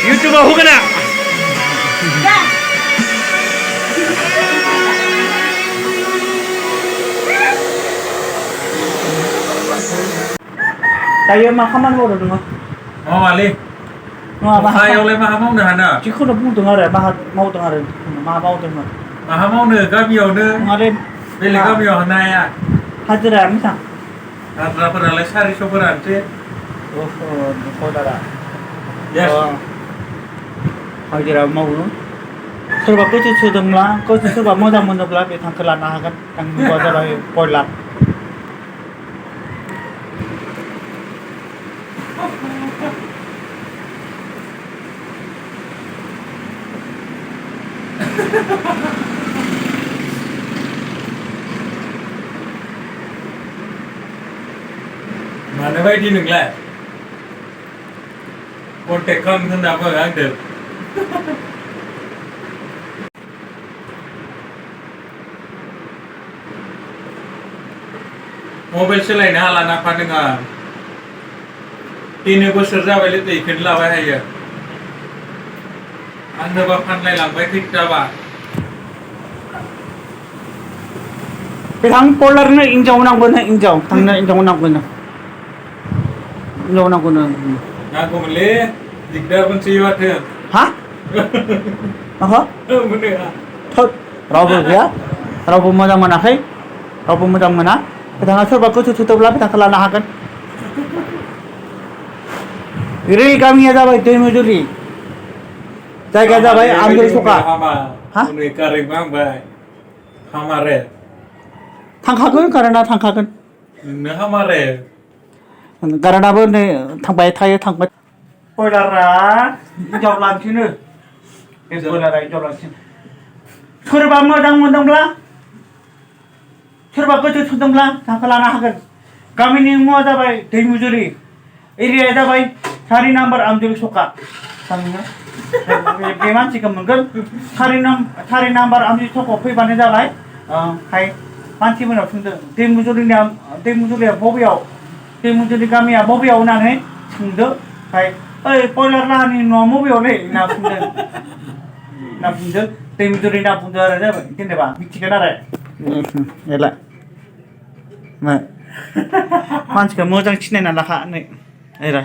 유튜버 호그나. Tayo makaman mo dong. Ali. Saya oleh maha mau dah Chỉ không được mua từng ngày mà mau từng ngày mà mau từng ngày. Maha mau nè, có nhiều nè. Ngarin. Đây là có nhiều hôm nay à. Hajira misal. Hajira pernah les hari syukuran sih. Oh, saudara. Yes. Hajira mau lu. Serba kau cuci dengla, kau cuci serba mau dah menebla di tang kelana kan, tang kau dah lagi poilat. Mana baik di nenglah. Kontak kan kenapa ada? Mobil selain hal anak panengan. Ini bos serja balik tu ikan lawa ya. Anda bapak lain lambai tik jawa. Thằng polar nó in trong nào quên hay in trong thằng nó in trong nào quên in trong nào quên Aku meli dikdar pun siwat ya. hả hả Bener. thôi rau ya rau macam mana hay rau macam mana thằng asal bagus tu tutup lah thằng kelana kan real kami ada baik tu mujuri saya kata baik ambil suka hah? Ini karing bang baik. Hamare. थांखागोन karena थांखागोन Ini hamare. गारानाबो नै थांबाय थायो थांबाय बयलारा हिनजाव लांसिनो बे बयलारा हिनजाव लांसिनो सोरबा मोजां मोनदोंब्ला सोरबा गोसो थोदोंब्ला थांखो लानो हागोन गामिनि मुङा जाबाय दैमुजुरि एरियाया जाबाय 4 नाम्बार आमजुल सका थाङो बे मानसिखौ मोनगोन 4 नाम्बार आमजुल सकायाव फैबानो जाबाय हाय मानसिफोरनाव सोंदों दैमुजुरिया बबेयाव दैमुजुरि गामिया बबेयाव होननानै सोंदो ओमफ्राय ओइ बयलार लाहानि न'आ बबेयावलै होनना बुंदों दैमुजुरि होनना बुंदों आरो जाबाय जेनेबा मिथिगोन आरो एलाय मानसिखौ मोजां सिनायना लाखा नै एरा